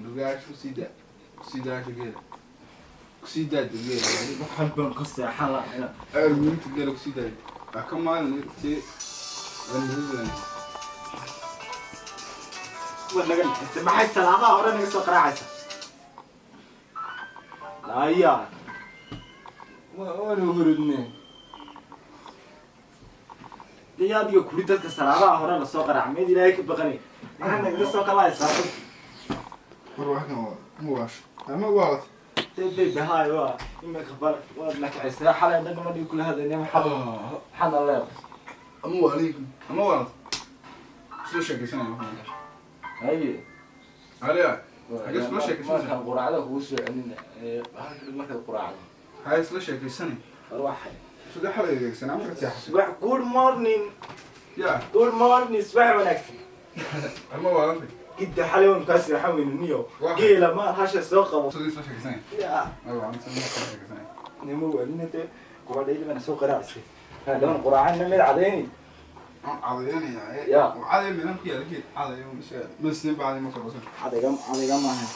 Lugaasha kusii daa, kusii daasha geela, kusii daa geela. Waxaan baan ka seexan lahaa. Arguinta geela kusii daa, waa ka maalin si Waa naga naxisay. Maxay salaadaha hore naga soo qaraacaysa? Laya waanu hurudne dee. Adiga kuri dadka salaadaha hore lasoo qaraac, meed Ilaahay ka baqanay, maxaa nagaga soo kalahaysaa? War wax kan waa ma waash ama waa Dee bay bahaay, waa imika bar waad nakacisay. Xalay dhan ma dhigi kula hadlayna. Maxaadna leedahay? Ama waa alaykum ama waa isla sheekaysanaya waxaan. Haye. Aliya, xagee isla sheekaysanaysaa? Markaan quraacda kugu soo celina, markaad quraacdo. Hay, isla sheekaysanay. War waxay Saddex xalay eegsanaa markaad seexato. Subax, good morning. Ya. Good morning, subax wanaagsan. Ama waa lantay. Gidda xalay waan kaa seexan weyne niyo. Waa. Geela ma hasha soo qabo. Sidii isla sheekaysanay. Ya. Waa isla sheekaysanay. Nimo walina dee gabadhaydi bana soo qaraacisay dhawan quraacana mid cadayni. Cadayanaya. Ya. Caday meelan ku yaala geed cadayo mise masnin bacdi ma soo basan. Cadayga, cadayga maaha.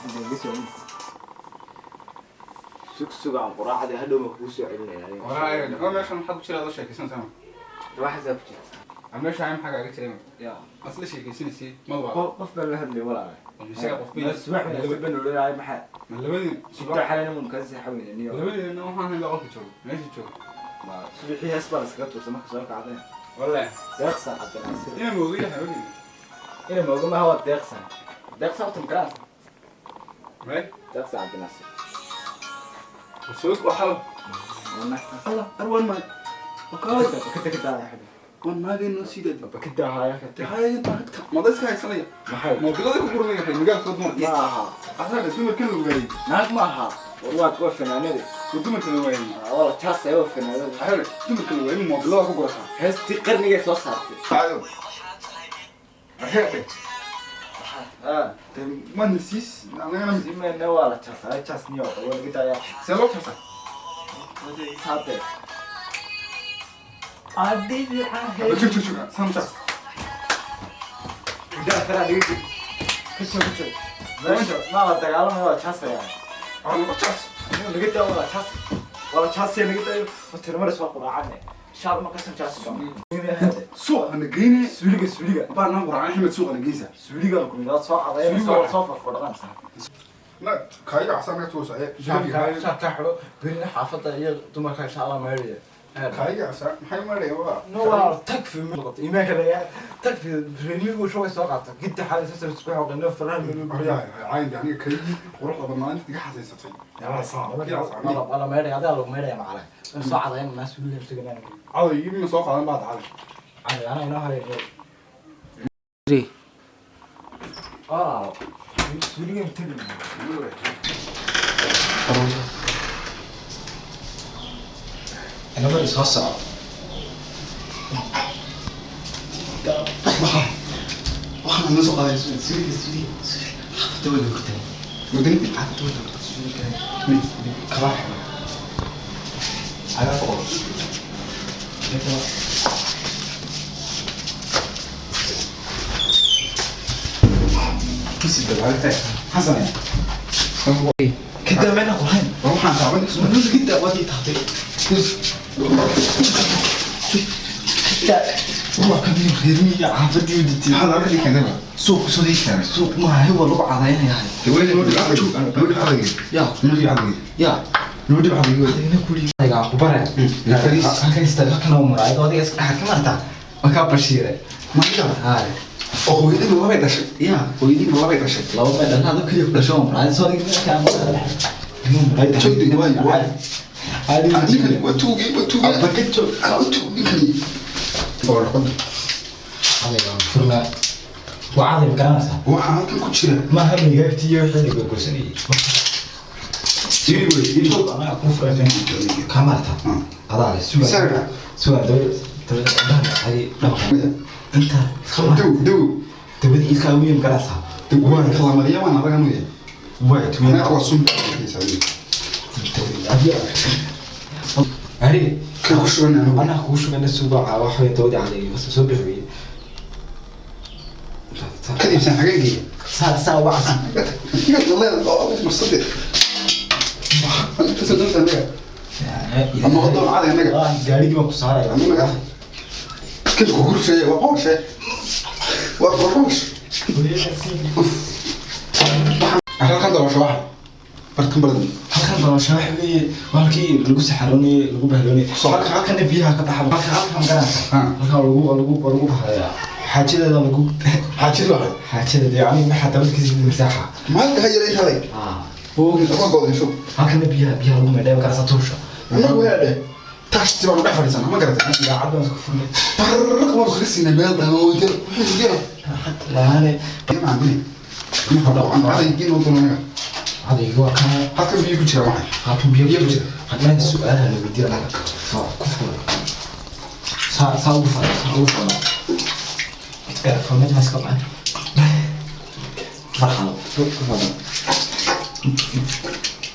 Cadayga soo sug sugaan quraacda, hadhow ma kugu soo celinaya. Waraa waa meeshan maxaa ku jira la sheekaysanaysaa? Waxaasaa ku jira. Meesha maxaa kaaga jira? Ya. Asla sheekaysanaysay ma waa. Qof baan la hadlay walaal. Isaga qof Ma subax wanaagsan baan odhanahay, maxaa? Ma labadii Subax xalayna mun kaa seexan weyne niyo. Labadiina waxaan hayn baa qolka jooga, meesha jooga. Subaxii hees baa laskaga tuursa marka soo kacdeen. Wallahi. Deeqsan Cabdinaasir. Ina mooga yahay weliga. Ina mooga maaha, waa Deeqsan. Deeqsan horta makaraas. May. Deeqsan Cabdinaasir. Suuq waxaa Allah arwan ma Bakada. Wan maagay noo sii daadi. Bakada haya. Haya naagta mada iska haysanaya. Maxay? Moobilada ku guranaya magaalka dumarka. Ma aha. Asaga dumarka la waayey. Naag ma aha, war waa fanaanada. War dumarka la waayey. Waa la jaasay, waa fanaanada. Asaga dumarka la waayey moobilada ku gurataa. Heestii qarnigay soo saartay. Ayo. Aheede. Ma nasiis anagana. Simena waa la jaasay, jaas niyo waa laga daayaa. See loo jaasaa? Saade. Joog, joog, joog, saan jaas. Ka joog. Meesha ma la dagaalamaya, waa jaasaya. Waa lagu jaas. Naga daa, waa jaas. Waa la jaasaya, naga daayo. Waa tirmaris, waa quraacane. Shaab ma kasan jaas. Suuqa na geyne. Suuliga, suuliga. Baa naan quraan Axmed, suuqa na geysa. Suuliga ku midaad soo cadayna, soo farfadhaqanaysaa. Na kaaga casaan naga tuusa ee. Shaabka xidho, berina xaafadda iyo dumarka insha Allah meeraya. Kaaga casaan maxay maraya waa. No, waa tagfi noqotay iimaanka laga tagfi reemigu shaqay soo qaata gidda xalay soo isku xoqino faraha. Cayn aniga kaygii quruxda badnaa inta iga xasaysatay. Wala meeraya, adaa lagu meeraya macala in soo cadayn naa suuliga tagana. Caday iibna soo qaadan baad caday. Caday anaa inoo haray. Ah, suuliga tagana. Inamada soo soco. Waxaan na soo qaaday. Suuliga, suuliga, xaafadda waa joogtaa. Wadani. Xaafadda waa joogtaa, suuliga kabaa xidho. Cagaa ku qabo. Kusi dabaalta. Xasan. Kada meena qulayn. Waxaan taaban. Gidda waad ii taabtay. Waa kan reer miyiga Xaafadii u dhintay. Maxaa laga dhigay keenay? Suuq soo dhigay keenay. Suuq maaha, waa lagu cadaynayaa. Dawladda noo dhib caday. Noo dhib caday. Ya. Noo dhib caday. Ya. Noo dhib caday. Adina kuli adiga ku bare. Halkan istaag, halkan oo muraayad adiga iska dhaxal ka martaa. Waa kaa bashiire. Ma dhiga. Haay. Oo hooyadii ma labay dhashay? Ya. Hooyadii ma labay dhashay? Laba ma dhalna, adoo kaliya ku dhasho oo muraayad soo adiga markaa ma muraayad. Joogdi waay waay. Hadi. Ninkani waa tuugay, waa tuugay. Abba ka joog. Waa tuug ninkani. Oo noqon. Adiga furna. Waa caday, ma garanaysaa? Waxaa halkan ku jira. Maaha migaagtiyo xilliga goosanayay. Yiri wey, yiri. Joog, anaga kuu furay. Kaa marata. Adaa leh sugaa. Isaga. Sugaa dabada indhaha ay dhabaqa. Inta Dow, dow. dabada ilkaa ugu yim garanaysaa. Dow waa kala mariya waan adaga nuye. Waa tuween. Anaga waa sun. Ari Kan ku shubanaa anigu. Anaa kugu shubana suuqa waxa way dawada cadeeyo bas soo bixiyay. Ka iibsan xagee geeya? Saa saa wacsan. Iga leedahay oo marsade. Inta doonta anaga. Ama waddo caadi anaga. Gaarigii baan ku saaraya. Anaga. Kan ku gurshay waa qooshe. Waa qosh. Halkan doorasho waxa. Barkan badan. Halkan doorasho waxa weeye halkii lagu saxaroonayay lagu bahloonayay. Halkan halkan biyaha ka baxa. Halkan halkan garanaysa. Halkan lagu lagu lagu bahlayaa. Xaajadeeda lagu Xaajadu waxa. Xaajadeeda yacni waxa dabadkiisa masaaxa. Maalka ha yara inta lay. Oo Waa go'day shub. Halkan biyaha biyaha lagu meedhay markaas tuusha. Anagu heedhe. Taas baan dhex fadhiisana ma garatay. Idaacad baan isku furnay. Barraq baan kaga siinay meel dhan oo inta wixii jira. Lahaane. Ma caabini. Ma hado aan cadaygiin oo doonaya. Cadaygu waa kan. Halkan biyo ku jira waxay. Halkan biyo ku jira. Hadlaan su'aalaha la weydiin lahaa. Soo ku furan. Saa saa ugu furan, saa ugu furan. Furmad ma iska baan. Farxad. Ku furan.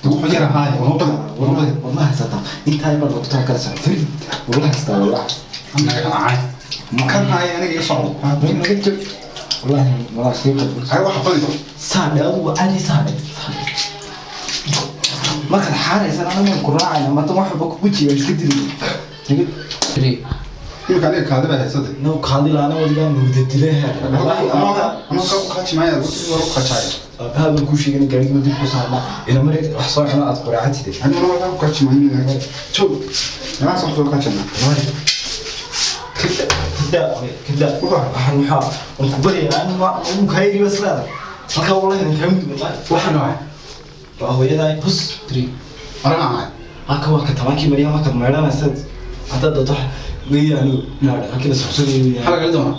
Wuxuu yara haay, waa badan, waa badan. Wallahi haysataa. Intaa baa loogu talagalay soo firi. Wallahi haysataa wallahi. Anaga kan caay. Ma kan haay aniga iga socdo. Naga jir. Wallahi wallahi sii qad. Ay wax badan. Saa dhaadu waa caadi saa dhaadu. Markaad xaaraysan anagu ku raacayna maanta wax walba kugu jiyo iska dilay. Naga jiri. Imika aniga kaadi baa haysatay. No kaadi la'aan wadigaa mugda dilay heer. Ama ama ka ku kaajimaya, waa ku kaajaya. Aabaha baan kuu sheegay in gaarigii dib ku saarnaa. Ila mar wax soo cuno aad quraacatid. Anigu waa ku kaajimaya. Joog. Anaa soo soo kaajina. Kida kida waxaan waxaa waan ku baryayaa anigu waa ugu kaayiri bas leedahay. Halkaa wallahi intaan mid wallahi. Waxaan waa. Waa hooyaday hus tiri. Arana ahay. Halka waa ka tobankii Maryam markaad meedhanaysid. Haddaad doonto weeyaan naadha halkii la subsanayay weeyaan. Maxaa laga doonaa?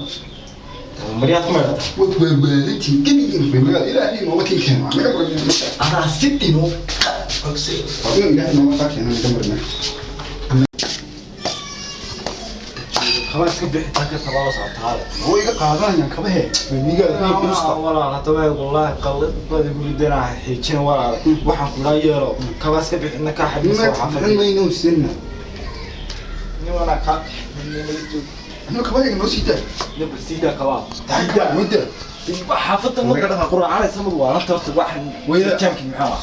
Maryaad ku meedhata. Wad weerweerintiin gebigiin reer Ilaahay nooma kin keeno. Anaga marna. Anaa si dhimo. Waa Ilaahay nooma kaa keeno anaga marna. Kaba iska bixi tanka tabaa socotaa. Way iga qaadanayaan kabahe. Miigaada ka qurusta. Walaal hadaba wallahi qalad baad igu ridanaa xiijin walaal. Waxaan kula yeero kaba iska bixina ka xabis oo xafad. Mayno sinna. Niwana ka Anu kabaha noo sii daa. Nabal sii daa kaba. Sii daa mudda. Xaafadda ma quraacaysa ma waa horta waxan jaamki maxaa ah.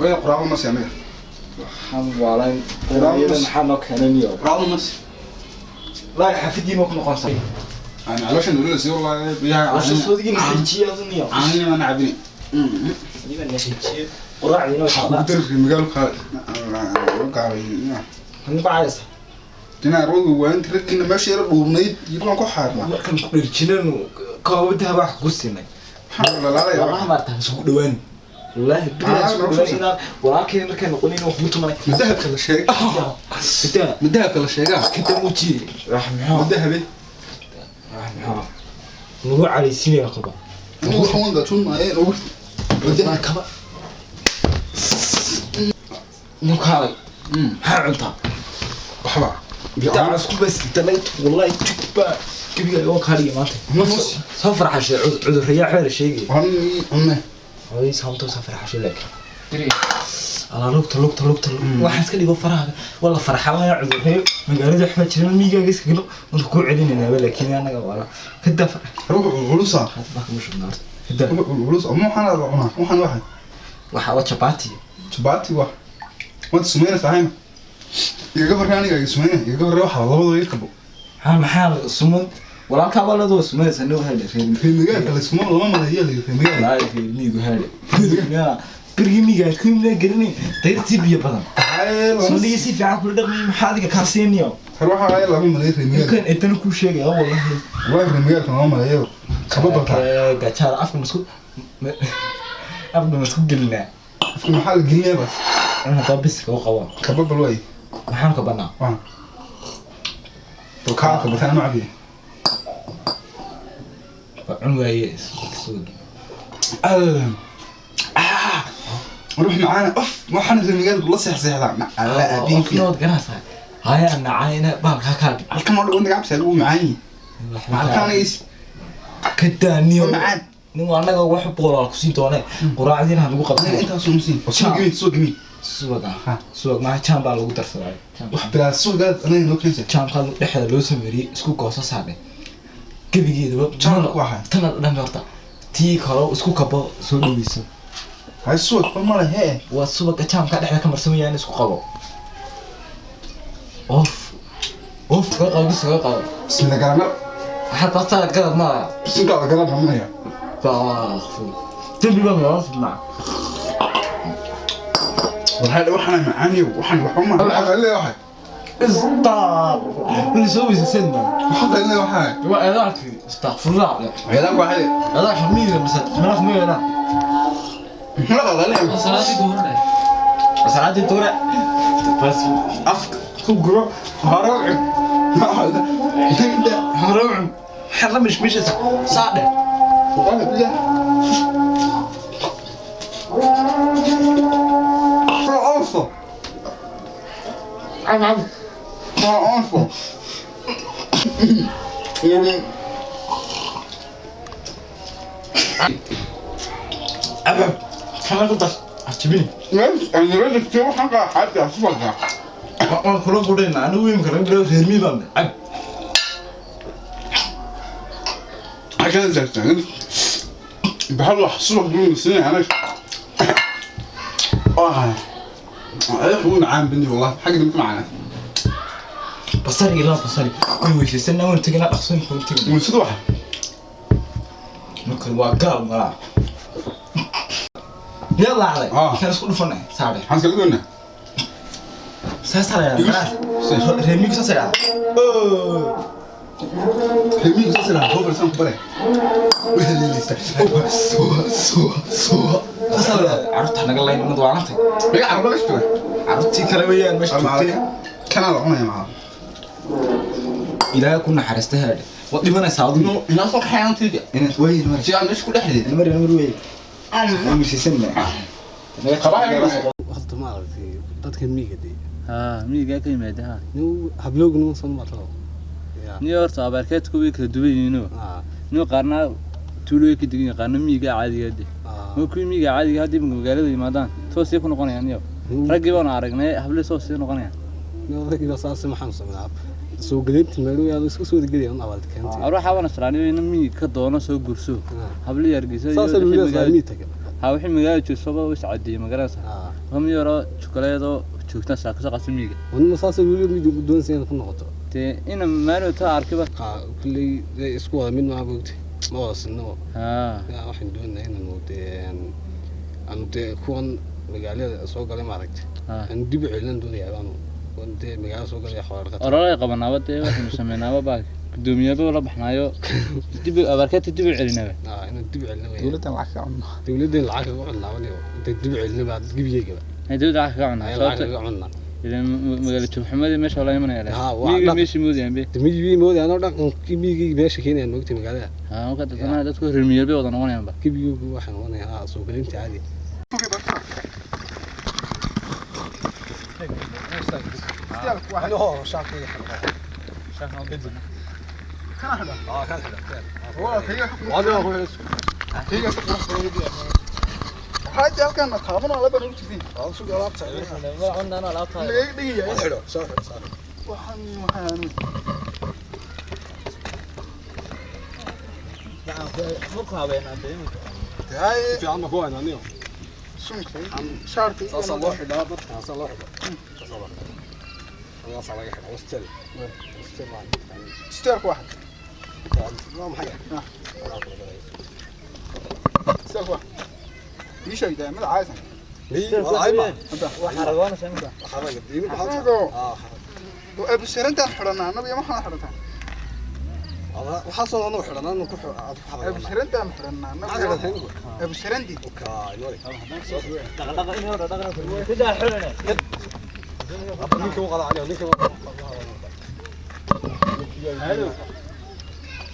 Way quraaco ma sii anaga. Waxaan waalan quraacada maxaa noo keenaniyo. Quraaco ma sii. Laa xafidii ma ku noqonsan. Ana caloosha nolo sii wallahi biyaha. Caloosha soodigi naxijiya aduniyo. Caanina ma nacabini. Adiga naxijiya quraacdiina waxa la. Darbi magaalka gaaray. Ma bacaysa. Dina rogu waan tirkiina meesha yar dhuubnayd iyo ku xaarna. Markan ku dhirjinan koobada wax ku siinay. Waxa la laalay. Wallahi ma artan isku dhawaan. Wallahi billahi isku dhawaan. Walaalkay markay noqonin wax ku tumanay. Madahabka la sheegay. Madahabka la sheegaa. Kinta muuji. Wax maxaa? Madahabe. Wax maxaa? Nugu cariisinaya qaba. Nugu waxaan ga tunmaaye nugu. Madahabka kaba. Nugu kaalay. Maxaa cuntaa? Waxba. Bidaac isku bas dalayt wallahi jubba gabiga oo kaaliga maanta. Soo farxashay cudur riyaa xeer sheegay. Waan cunne. Hooy sababtoo soo farxashay laakiin. Ala lugta lugta lugta waxaan iska dhigo faraha wala farxalaya cudurreeyo magaalada waxba jirin miigaaga iska galo waan ku celinaynaa laakiin anaga wala kada ruux culusa hadba kuma shubnaar kada ruux culus ama waxaan la cunaa waxaan waxa waxa waa chapati chapati wax waad sumeynaysaa hayma iga horreey aniga iga sumeynay iga horreey waxa labadooda iga qabo ha maxaa suman walaalka baa ladoo sumeynaysa noo hada reer magaalka la suma lama maleeyo reer magaalka laa reer miigu hada birigi miiga ku imna garanay dayrtii biyo badan soo si fiican kula dhaqmay maxaa adiga ka siinayo har waxa ay lama maleeyo reer magaalka kan intan ku sheegay wallahi wallahi reer magaalka lama maleeyo kaba bata gajaar afka masku afka masku gelinaa afka maxaa la gelinaa bas ana tabis ka qaba kaba bal way maxaan ka banaa waan dukaanka bataan ma cabiye cun waaye suugi روح معانا اوف ما حنا في المجال والله صح صح مع لا ابيك nood garanaysaa haya nacayna baalka ka halkan ma dhugan cabsi lagu macaani halkan is ka daaniyo macaan Nin waa annaga wax boqol ku siin doonee. Quraacdiina ha nagu Aniga qabsan. intaas uma siin. Oo subag imiin, subag imiin. Subaga. Ha. Subag maaha, jaam baa lagu darsadaa. Wax bilaa subagaad aniga noo keenaysa. Jaamkaa dhexda loo sameeyey isku gooso saadhe. Gebigeedaba Jaam ku ahay. Tana dhan horta. Tii kale isku kabo soo dhaweyso. Hay subag ba male hee. Waa subaga jaamka dhexda ka marsamayaan isku qabo. Of. Of ka qabo ka qabo. Bismillah garamar. Waxaad bartaa garab ma. Bisinka garab mamanaya. Baaqfu. Dembi baa loo sabnaa. Waxaa waxaan macaaniyo waxaan waxba ma. Waxaa leeyahay. Stop. Soo weysaysana. Waxaa leeyahay. Waa eedaarkii. Astaghfirullah. Ciidan ku ahay. Eedaarka miyiga mise madax miyiga. Muxuu la leeyahay? Salaadii duhur. Salaadii duhur. Bas af ku guro. Hore. Hore. Xarra mish mish saadhe. Wallahi billah. Also. Am. Also. Abab. Kana ku dar. Ajibin. أنا رجل كتير حاجة حد أسبقها. Waan kula gudhayna anigu imika laga bilaabo reer miyi baan cab. عشان زعلان بحاول أحصلك من السنة أنا. آه. هو معان بني والله حاجة ممكن معانا. Basari ilaa basari. Way weysaysana waan teginaa dhaqso imika waan teginaa. ونسيت واحد. Marka waa gaal malaa. Miyaad laacday? Ah. Kan isku dhufanay saadhe. حنسكلم قلنا. Saasaa la yidhahdaa. Reer miyigu saas yidhahdaa. حلمين بس أنا هو بس أنا كبره. Saasaa la yidhahdaa. Carruurta naga layn umad waarantay. يا عربة إيش تقول؟ Carruurtii kale weeyaan meesha joogtay. كان على عمري معاه. Ilaahay ku naxariista haadhe. Waad dhimanaysaa adigu. إنه الناس حيان تيجي. Inaad way mari. شيء عندش كل أحد. Mari mari way. Waan weysaysana. Horta ma aragtay dadka miyiga dee. Haa, miyigaa ka yimaada haa. Nin habloogna ma soo matalo. Nin horta abaarkeedku way kala duwan yihiinoo. Nin qaarna tuulooyin ka degan yihiin, qaarna miyiga caadiga ah dee. Ma kuwii miyiga caadiga ah haddii magaalada yimaadaan toosay ku noqonayaan iyo. Raggii baanu aragnay hablihii toosay noqonayaan. Raggiiba saas maxaan sameynaa soo gelinta meelu yaad isku soo geliyaan abaal keentay. Ruuxa waana israaniyo in miyiga ka doono soo gurso. Hablihii Hargeysa iyo saas wixii ayuu magaalada miyi taga. Haa, wixii magaalada joogsoba u iscadeeyey magaranaysa. Hum yaro jukuleedoo joogtaan saa kasoo qaatay miyiga. Wadma saas ayuu miyiga u doonaysa inaad ku noqoto. Dee ina maalin taa arkiba. Kulley dee isku wada mid maaha bogti ma wada sinno. Haa. Waxaan doonaynaa inaanu dee aanu dee kuwan magaalada soo galay maaragtay. Aanu dib u celin doonayaa aanu dee magaalada soo galay xoolo dhaqato. Ololay qabanaaba dee waxaynu sameynaaba baa gudoomiyaba la baxnaayo dib abaarkeedka dib u celinaba. Inaan dib u celina weeyaan. Dowladdan lacag ka cunno. Dowladdan lacag kaga cunnaa waniyo intay dib u celina baa gebigeygaba. Hay dowladda lacag kaga cunnaa. Ay lacag kaga cunnaa. Ileen magaalo joogxumadii meesha la imanaya leh. Haa, waa Miyigii dhaqan. meeshii moodayaan be. Dee miyigii moodayaan oo dhaqankii miyigii meesha keenayaan moogtay magaalada. Haa, marka dadkana dadku reer miyiga bay wada noqonayaan ba. Gebigeygu waxaan noqonayaa soo gelinta caadi. حاجة halkan taaban oo laba ugu jirtiin. Laga dhigaya. Waxaan Hay Fiican ma ku haynaa niyo. sunka shaarka Saasaa loo xidhaa dadka, saasaa loo xidhaa. Saasaa loo xidhaa. Saasaa laga xidhaa. Wastel. Wastel waa dadka. Steerku waxa. Waa maxay? Steerku waxa. Ii sheeg daa madax caaysan. Abu sarantaan xidhanaa annagu iyo maxaan xidhataa. Waxaasoo anagu xidhanaa anu ku xidhanaa. Abu sarantaan xidhanaa annagu. Abu sarandi.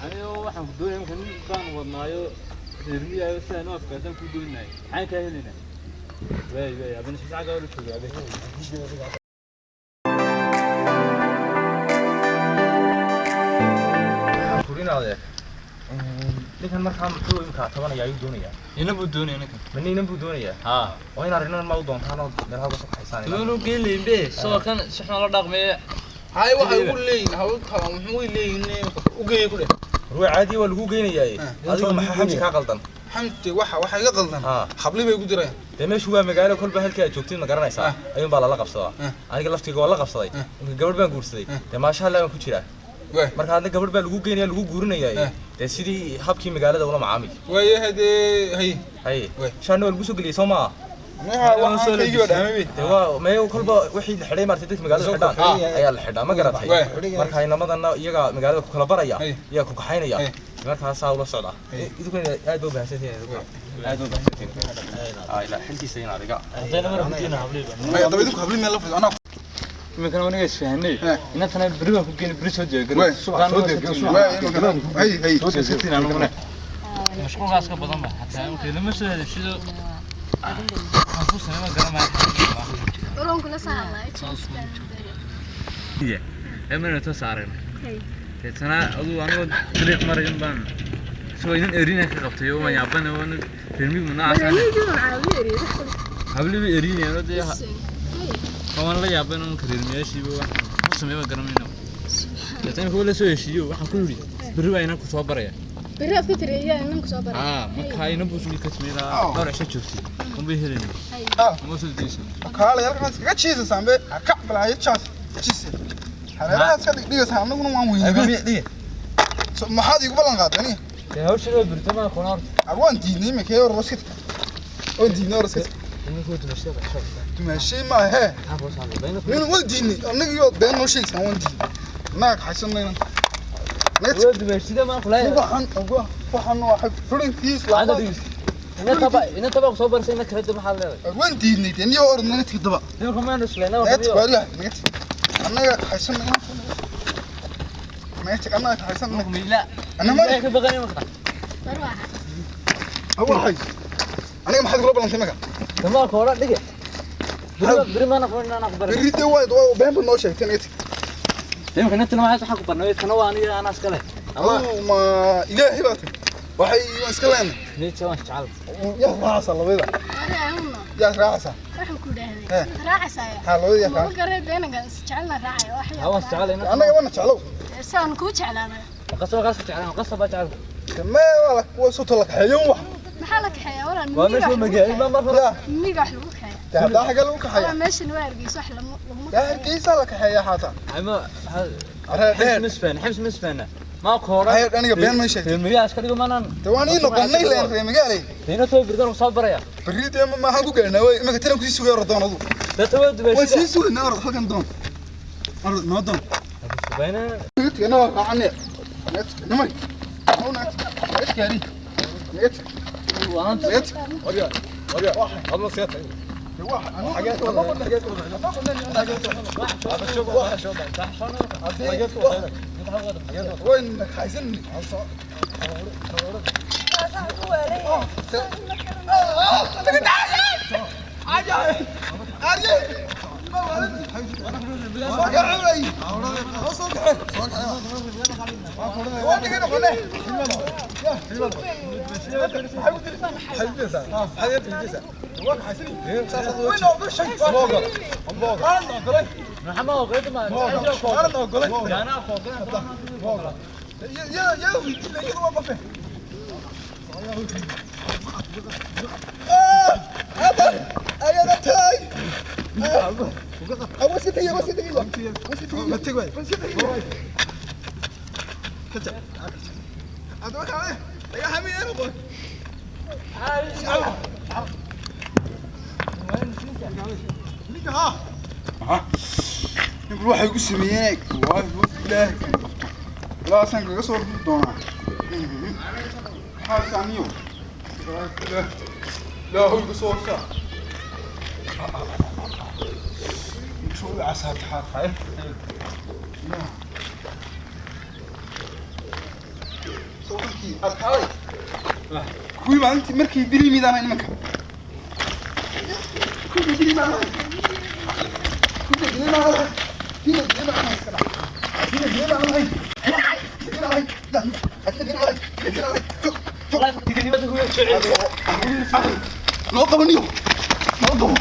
Aniga waxaan ku doonaya marka nin baan wadnaayo reer miyiga sidaan u afkaarsan ku doonayay. Maxaan kaa helaynaa? Waay waay, abana si saca la joogaa abe. Kurinaade. Ninkan markaa muxuu imkaa tabanaya ayuu doonayaa? Ina buu doonaya ninkan. Ma nin buu doonayaa? Haa. Waa in arrinan ma u doontaan oo meelaha uga soo kaxaysaan. Tuunu geelimbe soo kan si xun la dhaqmee. Hay waxay ugu leeyihiin hawlka muxuu leeyihiin u geeyay ku dheh. Waa caadi, waa lagu geynayaa. Adiga maxaa xamsi kaa qaldan? Xamti waxa iga qaldan. Habli bay ugu dirayaan. Dee meeshu waa magaalo, kolba halkii aad joogtiin ma garanaysaa ayuun baa lala qabsadaa. Aniga laftiga waa la qabsaday, imika gabadh baan guursaday, dee maasha Allah baan ku jiraa. Marka hadda gabadh baa lagu geynaya, lagu guurinayaa, dee sidii habkii magaalada ula macaamil. Waaye hadee hay. Haye, shaana waa lagu soo geliyey soo maa? Dee waa mee kolba wixii la xidhay maartay dadka magaalada xidhaan ayaa la xidhaa, ma garatay? Marka inamadana iyaga magaalada ku kala baraya, iyaga ku kaxaynaya, markaasaa ula socda. Idinkuna aad ba ubahsantihiin, aad ba ubahsantihiin. Ilaa xilkiisa in adiga Haddana mar ku diina habliba. Haddaba idinku habli meel la fadhiyo anaa. Iminkana waniga isfahanay. Inantana beri baan ku geeni, beri soo jeegaro. Hay hay. Mashquulkaas ka badan ba xataa markii lama soo heshido waxaan ku sameyn garanayo. Emana toos aragnay. Deetana aduu anigoo dariiq marayan baan isagoo inan erina ka qabtay oo waan yaabana waan reer miyigu noocaas habliba erinayaan dee waan la yaaban marka reer miyaashiiba waxaan ku sameeya garanayna. Deetana marka la soo heshiiyo waxaan ku yidhi berri baa inan ku soo baraya. Berri aad ku tiri iyaa inan ku soo baraya? Haa, markaa inan buu sugi ka sameyn lahaa dhowr cisho joogtay unbay helayna uma soo deysan. Kaalay halkaas kaga jiisaysaan be kac balaayo jaas jiise hareerahaas ka dhigdhigaysaa, annaguna waan weynay. Maxaad iigu ballan qaaday aniga? Dee hawshan waa birta maa kuna horta. Waan diidnay imika hor iska waan diidnay, hor iska dumaashay ma ahee nin waan diidnay annagii oo been noo sheegaysaan, waan diidnay annaga kaxaysanayna. Dumaashida maa kulaay. Waxaan waxaan waxay furinkiis lacag ina taba soo barsay ina kala maxaad leedahay? Waan diidnay dee niyo orod naga tigi daba. Nimanka maanu isleena. Naga tig waariyaha, naga tig annaga kaxaysanayna, naga tig annaga kaxaysanayna. Miila anna ka baqanay marka. Waxay aniga maxaad kula ballantay marka? Damaanka hore dhige beri maana qorin inaan aqbalay. Berri dee waa been baad noo sheegtay, naga tig. Nimanka inta maxaa waxa ku barnay kana waa aniga anaa iska leh. Adigu ma ilaahay baa tiri waxay waan iska leenahay. Niinta waan jecel. Yaa raacaysaa labada? Yaa raacaysaa? Waxaan ku dhahday raacaysaa. Ha labada yaa ma garay beenaga is jecelna raacay wax. Ha waan jecel ina. Annaga wana jeclow. Saan ku jeclaanay. Qasab qasab jeclaan qasab baa jecel. Ma wala kuwa soo tala kaxeeyo wax. Maxaa la kaxeeyaa walaal? Waa meesha magaalo ma mar hore. Miyiga wax lagu kaxeeyaa. Dee haddaa xagee lagu kaxeeyaa? Meeshan waa Hargeysa, wax laguma. Yaa Hargeysa la kaxeeyaa xataa. Ama Aree dheer. Misfan xabs misfan ma koora. Haye aniga been ma sheegtay. Reer miyiga iska dhigo maanaan. Dee waan ii noqonay leen reer magaalay. Dee soo birdan soo baraya. Berri dee ma maxaan ku gaarnaa way imika tan ku sii sugay ordoon adu. Dee tawa dubayshida. Waan sii sugaynaa orod halkan doon. Orod noo doon. Bayna. Naga waa raacane. Naga namay. Naga naga gaari. Naga naga. Waryaa waryaa adna seetay. وين حايسني؟ Ninku waxay ku sameeyeen waa ilaahay kan qabto ilaasaan kaga soo ridi doonaa maxaa saamiyo ilaahu iga soo horsaa soo casaabta xaaqay. Soo arkaalay kuwii maalintii markii dili midaana nimanka kuwii dili maanahay kuwii dili maanahay dili dili maanahay iska dhac dili dili maanahay dili maanahay dili maanahay. Noo qabaniyo, noo qabo.